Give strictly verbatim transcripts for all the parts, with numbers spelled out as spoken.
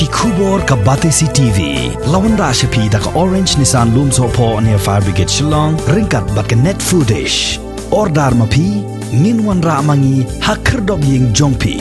Khubor ka Batesi T V la wanrah sha phi da ka Orange Nissan Lumsohphoh near Fire Brigade Shillong ryngkat bad ka Net Foodish. Order ma phi, ngin wanrah ma ngi ha khyrdop ïing jong phi.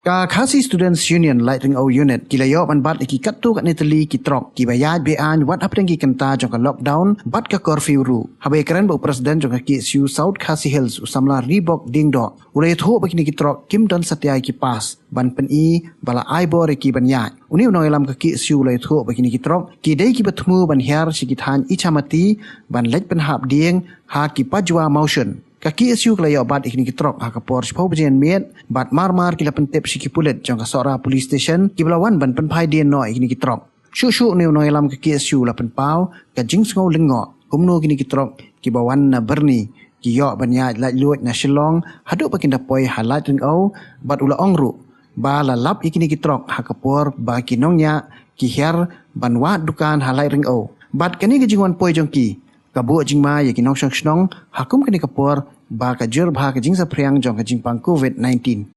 Ka Khasi Students Union Laitringau Unit ki la ïoh ban bat ïa ki katto katne tylli ki trok kiba ïaid be-aiñ wat hapdeng ki kynta jong ka lockdown bad ka curfew ruh. Haba ïakren bad u president jong ka K S U South Khasi Hills, u samla Reebok Diengdoh, u la ïathuh ba kine ki trok kim don satia ïa ki pass ban pyni ba la ai bor ïa ki ban ïaid. Une u nongïalam ka K S U u la ïathuh ba kine ki trok ki dei kiba thmu ban hiar sha ki thaiñ Ichamati ban leit pynhap dieng ha ki Pajua Mawshun. Ka K S U ka la ïoh bat ïa kine ki trok ha ka por shiphew baje mynmiet bad mar mar ki la pyntip sha ki pulit jong ka Sohra Police Station kiba la wan ban pynphai dien noh ïa kine ki trok. Shuh shuh une u nongïalam ka K S U u la pynpaw ka jingsngew lyngngoh kumno kine ki trok kiba wan na Byrni ki ïoh ban ïaid laitluid na Shillong haduh ba kin da poi ha Laitringau, bad u la ong ruh ba la lap ïa kine ki trok ha ka por ba ki nongñiah ki hiar ban wad dukan ha Laitringau. Bad kane ka jingwan poi jong ki ka buh jingma ïa ki nongshong shnong ha kum kane ka por ba ka jur bha ka jingsaphriang jong ka jingpang Covid nineteen.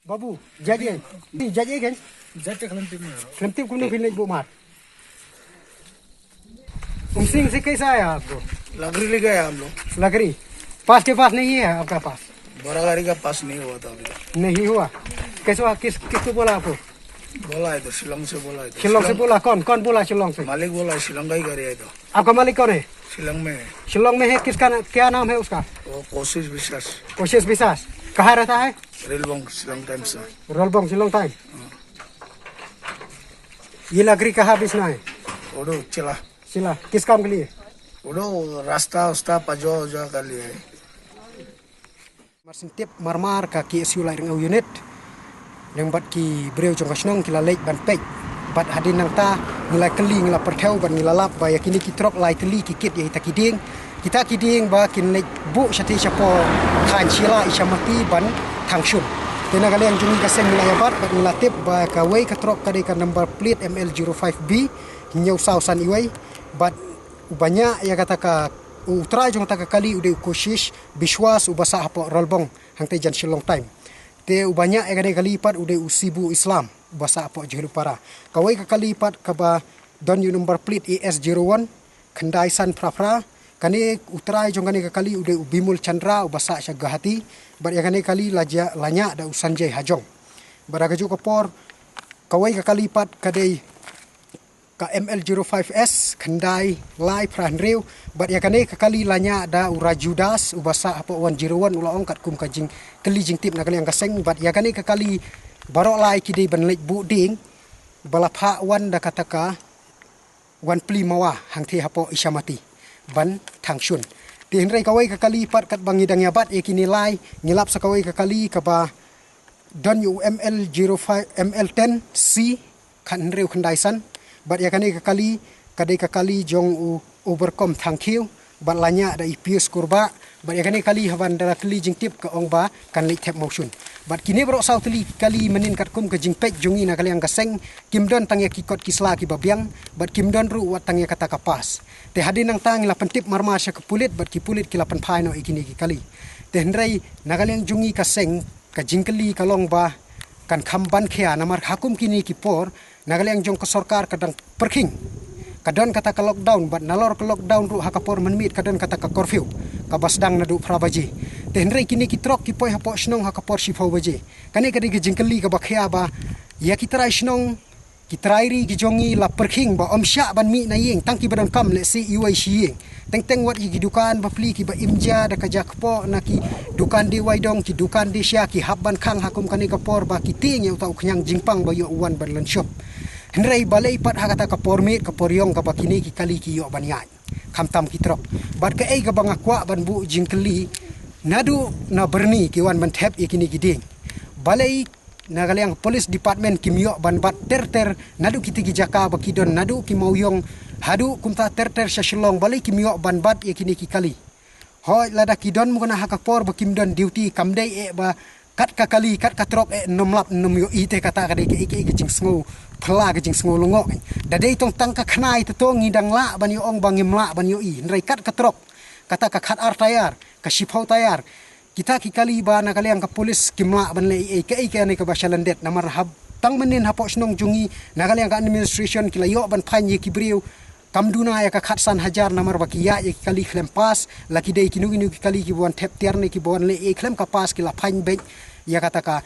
बाबू, जाइए, जाइए गंज। जाते कलम टिप में। कलम टिप कुमने फिर नहीं बुमार। उमसिंग से कैसा आया आपको? लकड़ी लेके आया हम लोग। लकड़ी। पास के पास नहीं है आपका पास? बड़ा गाड़ी का पास नहीं हुआ था अभी तक। नहीं हुआ। कैसे हुआ? किस, किसको बोला आपको? बोला है तो, शिलोंग से बोला है तो। शिलोंग से बोला? कौन, कौन बोला शिलोंग से? मालिक बोला है, शिलोंग का ही गाड़ी है तो। आपका मालिक कौन है? शिलोंग में है। शिलोंग में है, किसका ना-, क्या नाम है उसका? वो कोशिश विश्वास। कोशिश विश्वास। कहाँ रहता है? रेलबोंग, शिलोंग टाइम्स से। रेलबोंग, शिलोंग टाइम्स। हाँ। ये लकड़ी कहाँ बेचना है? वो तो चिला। चिला, किस काम के लिए? वो तो रास्ता, उस्ता, पजो, उजो के लिए है। Mar syn tip marmar ka K S U Laitringau Unit, lem bad ki briew jong ka shnong ki la leit ban peit. Bad hadien nangta ngi la kylli, ngi la pyrthew bad ngi la lap ba ïa kine ki trok lai tylli ki kit ïa ita ki dieng. Kita ki dieng ba kin leit buh shatei shapoh thaiñ Shila, Ichamati bad Thangshun. Te na ka liang jong ngi ka seng ngi la ïa bat bad ngi la tip ba kawei ka trok ka dei ka number plate M L zero five B hynñiew saw san iwei. Bad uba ñiah ïa kata ka, u trai jong kata ka kali u dei u Koshish Biswas uba sah hapoh Rolbong hangtei jan Shillong Time. Te uba ñiah ïa kane ka kali pat u dei u Sibu Islam uba sah hapoh Jhelupara. Kawei ka kali pat kaba don ïa u number plate A S zero one khyndai san phra phra. Kane u trai jong kane ka kali u dei u Bimol Chandra uba sah sha Guwahati. Bad ïa kane ka kali la jia, la ñiah da u Sanjay Hajong. Bad ha kajuh ka por kawei ka kali pat ka dei ka M L zero five S khyndai lai phra hynriew. Bad ïa kane ka kali la ñiah da u Raju Das uba sah hapoh one zero one, u la ong katkum ka jingkylli jingtip na ka liang ka seng. Bad ïa kane ka kali baroh lai ki dei ban leit buh dieng ba la phah wan da kata ka wan plie mawa hangtei hapoh Ichamati bad Thangshun. Te hynrei kawei ka kali pat katba ngi dang ïa bat ïa kine lai, ngi lap sa kawei ka kali kaba don ïa u M L zero five, M L ten C khat hynriew khyndai san. Bad ïa kane ka kali ka dei ka kali jong u Uberkom Thangkhiew. Bad la ñiah da i Pius Kurbah. Bad ïa kane ka kali haba ngi da la kylli jingtip ka ong ba kan leit thep Mawshun. Bad kine baroh saw tylli ki kali mynnin katkum ka jingpeit jong ngi na ka liang ka seng kim don tang ïa ki kot ki sla kiba biang. Bad kim don ruh wat tang ïa kata ka pass. Te hadien nangta ngi la pyntip marmar sha ki pulit bad ki pulit ki la pynphai noh ïa kine ki kali. Te hynrei na ka liang jong ngi ka seng ka jingkylli ka long ba kan kham ban khia namar ha kum kine ki por na ka liang jong ka sorkar ka dang pyrkhing. Ka don kata ka lockdown bad nalor ka lockdown ruh ha ka por mynmiet ka don kata ka curfew kaba sdang naduh phra baje. Te hynrei kine ki trok ki poi hapoh shnong ha ka por shiphew baje. Kane ka dei ka jingkylli kaba khia ba ïa ki trai shnong, ki trai ri ki jong ngi la pyrkhing ba ym shah ban mih na ïing tang kiba donkam lehse iwei shi ïing. Teng teng wat ïa ki dukan bapli kiba im ja da ka ja kpoh na ki dukan die waidong, ki dukan die sha, ki hap ban khang ha kum kane ka por ba ki tieng ïa uta u khñiang jingpang ba ïoh u wan ban lynshop. Hynrei balei pat ha kata ka por miet ka por ïong kaba kine ki kali ki ïoh ban ïaid khamtam ki trok? Bad kaei kaba nga kwah ban buh jingkylli, naduh na Byrni ki wan ban thep ïa kine ki dieng, balei na ka liang police department kim ïoh ban bat ter ter naduh kita ki jaka ba ki don, naduh ki mawïong haduh kumta ter ter sha Shillong, balei kim ïoh ban bat ïa kine ki kali? Hooid, lada ki don mukna ha ka por ba kim don duty, kam dei eh ba kat ka kali kat ka trok eh nym lap nym ïohi, te kata ka dei ka, ka, ka jingsngew phylla, ka jingsngew lyngngoh. Da dei tang tang ka khnai te to ngi dang lah ban ïoh ong ba ngim lah ban ïohi, hynrei kat ka trok kata ka khat ar tayar, ka shiphew tayar. Kita ki kali ba na ka liang ka pulis kim lah ban leh ei ei, kaei kane kaba shalyndet, namar hap tang mynnin hapoh shnong jong ngi, na ka liang ka administration ki la ïoh ban phaiñ ïa ki briew kam duna ïa ka khatsan hajar, namar ba ki ïaid ïa ki kali khlem pass, la ki dei kino kino ki kali kiba wan thep tiar ne kiba wan leh ei ei khlem ka pass, ki la phaiñ beit ïa kata ka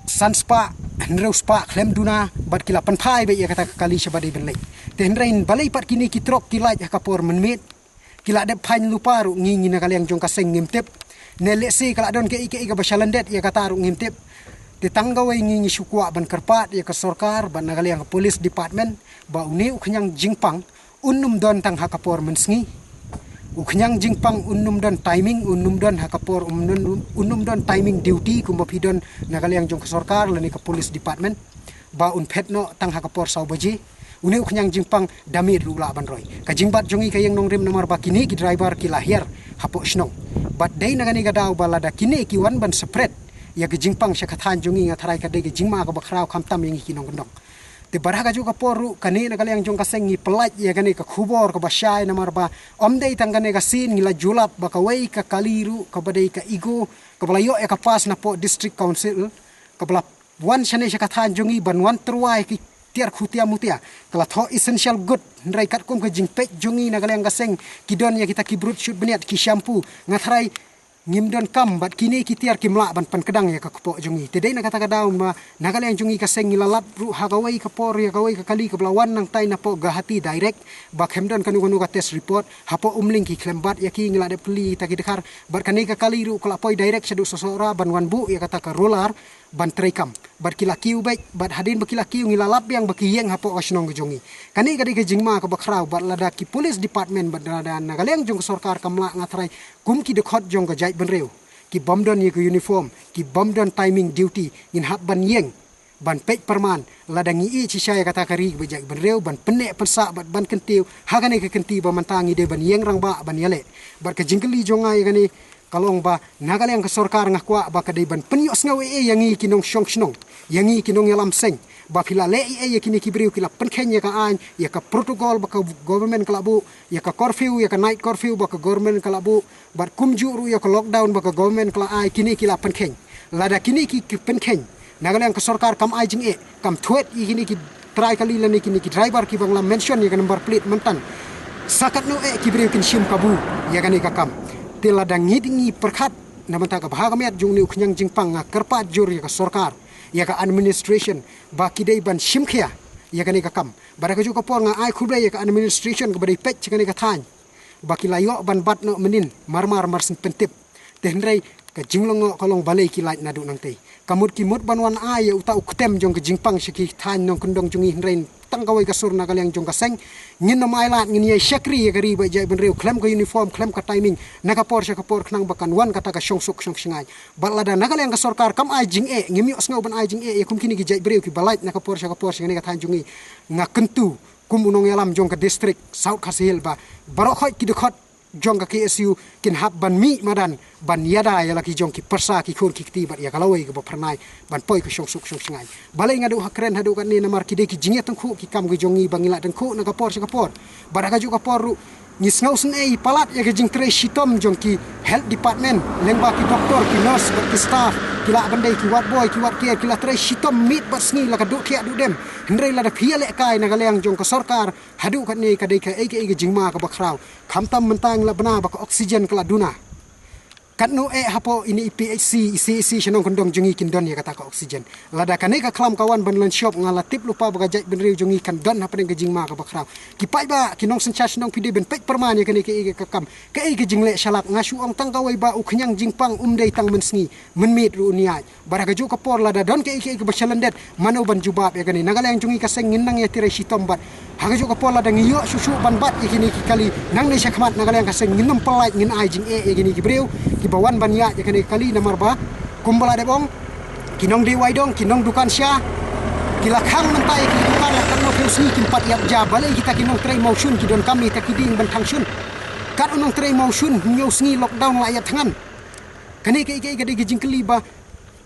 san spah, hynriew spah khlem duna, bad ki la pynphai beit ïa kata ka kali shaba dei ban leit. Te hynrei balei pat kine ki trok ki lait ha ka por mynmiet, ki la dep phaiñ lypa ruh, ngi, ngi na ka liang jong ka seng ngim tip. Ne lehse ka la don kaei kaei kaba shalyndet ïa kata ruh ngim tip. Te tang kawei ngi, ngi shu kwah ban kyrpad ïa ka sorkar bad na ka liang ka police department, ba une u khñiang jingpang un ym don tang ha ka por mynsngi. U khñiang jingpang un ym don timing, un ym don ha ka por, un ym, un ym don timing duty kumba phi don na ka liang jong ka sorkar lane ka police department, ba un phet noh tang ha ka por saw baje. Une u khñiang jingpang da miet ruh lah ban roi. Ka jingbat jong ngi ka ïeng nongrim, namar ba kine ki driver ki la hiar hapoh shnong. Bad dei na kane ka daw ba lada kine ki wan ban spread ïa ka jingpang sha ka thaiñ jong ngi, nga tharai ka dei ka jingma kaba khraw khamtam ïa ngi ki nongkyndong. Te bad ha kajuh ka por ruh, kane na ka liang jong ka seng ngi pyllait ïa kane ka khubor kaba shai, namar ba ym dei tang kane ka sien, ngi la ju lap ba kawei ka kali ruh kaba dei ka Eego, kaba la ïoh ïa ka pass napoh District Council, kaba la wan shane sha ka thaiñ jong ngi ban wan tyrwa ïa ki tiar khutia mutia, ka la thoh essential good. Hynrei katkum ka jingpeit jong ngi na ka liang ka seng, ki don ïa kita ki brut shut bniat, ki shampoo, nga tharai ngim don kam, bad kine ki tiar kim lah ban pynkdang ïa ka kpoh jong ngi. Te dei na kata ka daw ma na ka liang jong ngi ka seng ngi la lap ruh ha kawei ka por ïa kawei ka kali kaba la wan nangtai napoh Guwahati direct, ba khlem don kano kano ka test report. Hapoh Umling ki khlem bat ïa ki, ngi la dep kylli ïa kita ki dkhar. Bad kane ka kali ruh ka la poi direct shaduh Sohra ban wan buh ïa kata ka roller ban trei kam. Bad ki la kiew beit, bad hadien ba ki la kiew ngi la lap biang ba ki ïeng hapoh ka shnong ka jong ngi. Kane ka dei ka jingma kaba khraw, bad lada ki police department bad lada na ka liang jong ka sorkar kam lah, nga tharai kum ki dkhot jong ka jaitbynriew, ki bym don ïa ka uniform, ki bym don timing duty, ngin hap ban ïeng ban peit pyrman. Lada ngi ïeit shisha ïa kata ka ri kaba jaitbynriew, ban pynneh pynsah bad ban kyntiew ha kane ka kynti ba mynta ngi dei ban ïeng rangbah ban ïaleh. Bad ka jingkylli jong nga ïa kane ka long ba na ka liang ka sorkar nga kwah ba ka dei ban pynïohsngew ei ei ïa ngi ki nongshong shnong, ïa ngi ki nongïalam seng, ba phi la leh ei ei ïa kine ki briew, ki la pynkheiñ ïa ka aiñ, ïa ka protocol ba ka government ka la buh, ïa ka curfew, ïa ka night curfew ba ka government ka la buh, bad kumjuh ruh ïa ka lockdown ba ka government ka la ai, kine ki la pynkheiñ. Lada kine ki, ki pynkheiñ, na ka liang ka sorkar kam ai jingeh, kam thwet ïa kine ki trai kali lane kine ki driver kiba nga la mention ïa ka number plate mynta, sa katno eh ki briew kin shim kabu ïa kane ka kam. Te lada ngi dei ngi pyrkhat na bynta ka bha ka miat jong une u khñiang jingpang, nga kyrpad jur ïa ka sorkar, ïa ka administration, ba ki dei ban shim khia ïa kane ka kam. Bad ha kajuh ka por nga ai khublei ïa ka administration kaba dei peit sha kane ka thaiñ, ba ki la ïoh ban bat noh mynnin, mar mar mar syn pyntip. Te hynrei ka jinglyngngoh ka long balei ki lait naduh nangtei. Ka mut ki mut ban wan ai ïa uta u ktem jong ka jingpang sha ki thaiñ nongkyndong jong ngi, hynrei tang kawei ka sur na ka liang jong ka seng, ngin ym ailad, ngin ïai shakri ïa ka ri bad jaitbynriew khlem ka uniform, khlem ka timing, na ka por sha ka por khnang ba kan wan kata ka shongsuk shongshngaiñ. Bad lada na ka liang ka sorkar kam ai jingeh, ngim ïohsngew ban ai jingeh ïa kum kine ki jaitbynriew kiba lait na ka por sha ka por sha kane ka thaiñ jong ngi, nga kyntu kum u nongïalam jong ka district South Khasi Hills ba baroh khoit ki dkhot jong ka K S U kin hap ban mih madan ban ïada ïa la ki jong ki pyrsa, ki khun ki kti bad ïa ka lawei kaba phyrnai ban poi ka shongsuk shongshngaiñ. Balei nga duh ha kren haduh katne? Namar ki dei ki jingïatyngkhuh ki kam ki jong ngi ba ngi la tyngkhuh na ka por sha ka por. Bad ha kajuh ka por ruh ngi sngewsynei palat ïa ka jingtrei shitom jong ki health department, lyngba ki doktor, ki nurse bad ki staff, ki lah ban dei ki ward boy, ki ward care, ki la trei shitom miet bad sngi la ka duh thiah duh dem. Hynrei lada phi ïalehkai na ka liang jong ka sorkar, haduh katne ka dei kaei kaei ka jingma kaba khraw. Khamtam mynta ngi la bna ba ka oxygen ka la duna. Katno eh hapoh ine i P H C, i C H C sha nongkyndong jong ngi kin don ïa kata ka oxygen. Lada kane ka khlam ka wan ban lynshop, nga la tip lypa ba ka jaitbynriew jong ngi kan don hapdeng ka jingma kaba khraw. Ki paidbah, ki nongsynshar shnong, phi dei ban peit pyrman ïa kane kaei ka kam, kaei ka jingleh shalak. Nga shu ong tang kawei ba u khñiang jingpang um dei tang mynsngi, mynmiet ruh un ïaid. Bad ha kajuh ka por lada don kaei kaei kaba shalyndet, mano ban jubab ïa kane? Na ka liang jong ngi ka seng ngin nang ïatrei shitom bad ha kajuh ka por lada ngi ïoh shuh shuh ban bat ïa kine ki kali nangne shakhmat, na ka liang ka seng ngin ym pyllait, ngin ai jingeh ïa kine ki briew kiba wan ban ïaid ïa kane ka kali. Namar ba kumba la dep ong, ki nongdie wai dong, ki nongdukan sha, ki la khang mynta ïa ki dukan, la katno phew sngi kim pat ïap ja. Balei kita ki nongtrei mawshun ki donkam ïa kita ki dieng ban thang shun? Kat u nongtrei mawshun, hynñiew sngi lockdown la ïap thngan. Kane kaei kaei ka dei ka jingkylli ba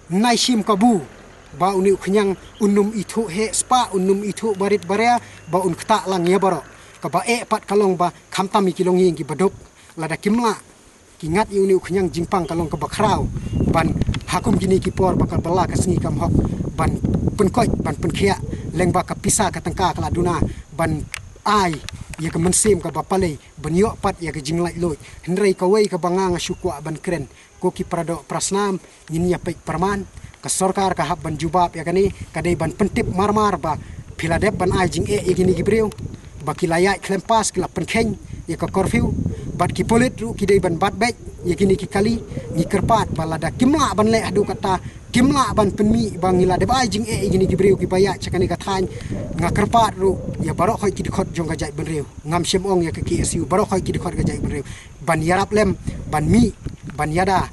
nai shim kabu ba une u khñiang un ym ithuh heh spah, un ym ithuh barit baria, ba un ktah lang ïa baroh. Kaba eh pat ka long ba khamtam ïa ki longïing kiba duk, Lada kim lah ki ngat ïa une u khñiang jingpang ka long kaba khraw ban ha kum kine ki por ba ka bala ka sngi kam hok ban pynkoit ban pynkhiah lyngba ka pisa ka tyngka ka la duna ban ai ïa ka mynsiem kaba palei ban ïoh pat ïa ka jinglaitluid. Hynrei kawei kaba nga nga shu kwah ban kren, ko ki paradoh parasnam, ngin ïa peit pyrman. Ka sorkar ka hap ban jubab ïa kane, ka dei ban pyntip marmar ba phi la dep ban ai jingeh ïa kine ki briew ba ki la ïaid khlem pass, ki la pynkheiñ ïa ka curfew. Bad ki pulit ruh ki dei ban bat beit ïa kine ki kali. Ngi kyrpad ba lada kim lah ban leh haduh katta, kim lah ban pynmih ba ngi la dep ai jingeh ïa kine ki briew kiba ïaid sha kane ka thaiñ, nga kyrpad ruh ïa baroh khoit ki dkhot jong ka jaitbynriew, ngam shym ong ïa ka K S U, baroh khoit ki dkhot ka jaitbynriew, ban ïarap lem, ban mih, ban ïada.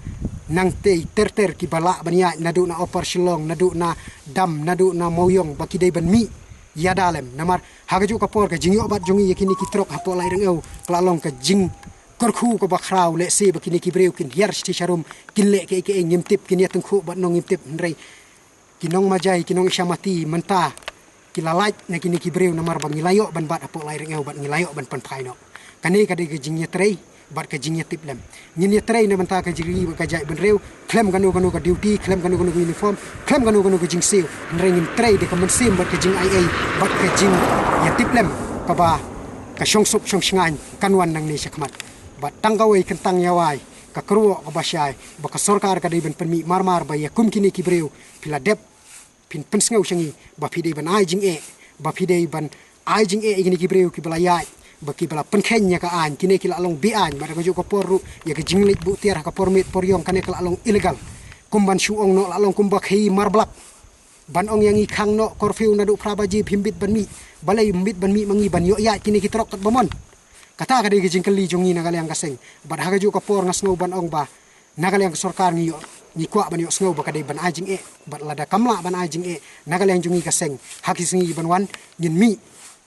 Nangtei ter ter kiba lah ban ïaid naduh na Upper Shillong, naduh na Dam, naduh na Mawiong, ba ki dei ban mih ïada lem. Namar ha kajuh ka por ka jingïoh bat jong ngi ïa kine ki trok hapoh Lairyngew ka la long ka jingkyrkhu kaba khraw. Lehse ba kine ki briew kin hiar shathie sharum, kin leh kaei kaei ngim tip, kin ïa tyngkhuh bad nong ngim tip, hynrei ki nong Majai, ki nong Ishamati mynta ki la lait na kine ki briew namar ba ngi la ïoh ban bat hapoh Lairyngew bad ngi la ïoh ban pynphai noh. Kane ka dei ka jingïatrei bad ka jingïatip lem. Ngin ïatrei na bynta ka jingri bad ka jaitbynriew khlem kano kano ka duty, khlem kano kano ka uniform, khlem kano kano ka jingsiew. Hynrei ngin trei da ka mynsiem bad ka jingaiei bad ka jingïatip lem kaba ka shongsuk shongshngaiñ kan wan nangne shakhmat. Bad tang kawei, kyntang ïa wai ka kyrwoh kaba shai ba ka sorkar ka dei ban pynmih marmar ba ïa kum kine ki briew phi la dep phin pynsngew sha ngi ba phi dei ban ai jingeh, ba phi dei ban ai jingeh ïa kine ki briew kiba la ïaid, ba kiba la pynkheiñ ïa ka aiñ. Kine ki la long be-aiñ, bad ha kajuh ka por ruh ïa ka jingleit buh tiar ha ka por miet por ïong kane ka la long illegal. Kum ban shu ong noh, la long kumba khaïi marblak. Ban ong ïa ngi khang noh, curfew naduh phra baje phim bit ban mih. Balei ym bit ban mih ma ngi ban ïoh ïaid kine ki trok katba mon? Kata ka dei ka jingkylli jong ngi na ka liang ka seng. Bad ha kajuh ka por nga sngew ban ong ba na ka liang ka sorkar ngi ïoh, ngi kwah ban ïohsngew ba ka dei ban ai jingeh. Bad lada kam lah ban ai jingeh, na ka liang jong ngi ka seng, ha ki sngi ban wan ngin mih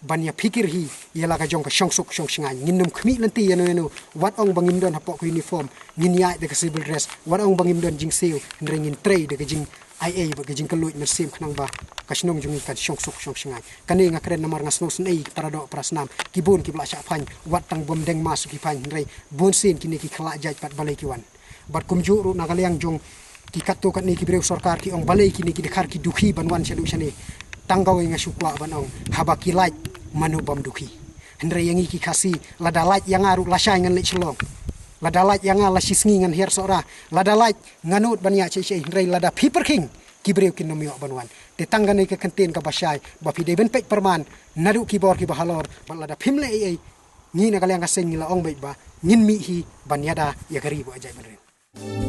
ban ïa phikir hi ïa la ka jong ka shongsuk shongshngaiñ. Ngin ym khmih lynti ïano ïano. Wat ong ba ngim don hapoh ka uniform, ngin ïaid da ka civil dress. Wat ong ba ngim don jingsiew, hynrei ngin trei da ka jingaiei bad ka jingkylluid mynsiem khnang ba ka shnong jong ngi kan shongsuk shongshngaiñ. Kane nga kren namar nga sngewsynei, paradoh parasnam, ki bun kiba la shah phaiñ, wat tang bym deng mask ki phaiñ, hynrei bunsien kine ki khlad jait pat balei ki wan. Bad kumjuh ruh na ka liang jong ki katto katne ki briew sorkar ki ong balei kine ki dkhar ki dukhi ban wan shaduh shane. Tang kawei nga shu kwah ban ong, haba ki lait, mano bym dukhi? Hynrei ïa ngi ki Khasi, lada lait ïa nga ruh lashai ngan leit Shillong. Lada lait ïa nga la shisngi ngan hiar Sohra. Lada lait nga nud ban ïaid shei shei, hynrei lada phi pyrkhing, ki briew kin ym ïoh ban wan. Te tang kane ka kyntien kaba shai ba phi dei ban peit pyrman naduh ki bor kiba halor, bad lada phim leh ei ei, ngi na ka liang ka seng ngi la ong beit ba ngin mih hi ban ïada ïa ka ri bad ka jaitbynriew.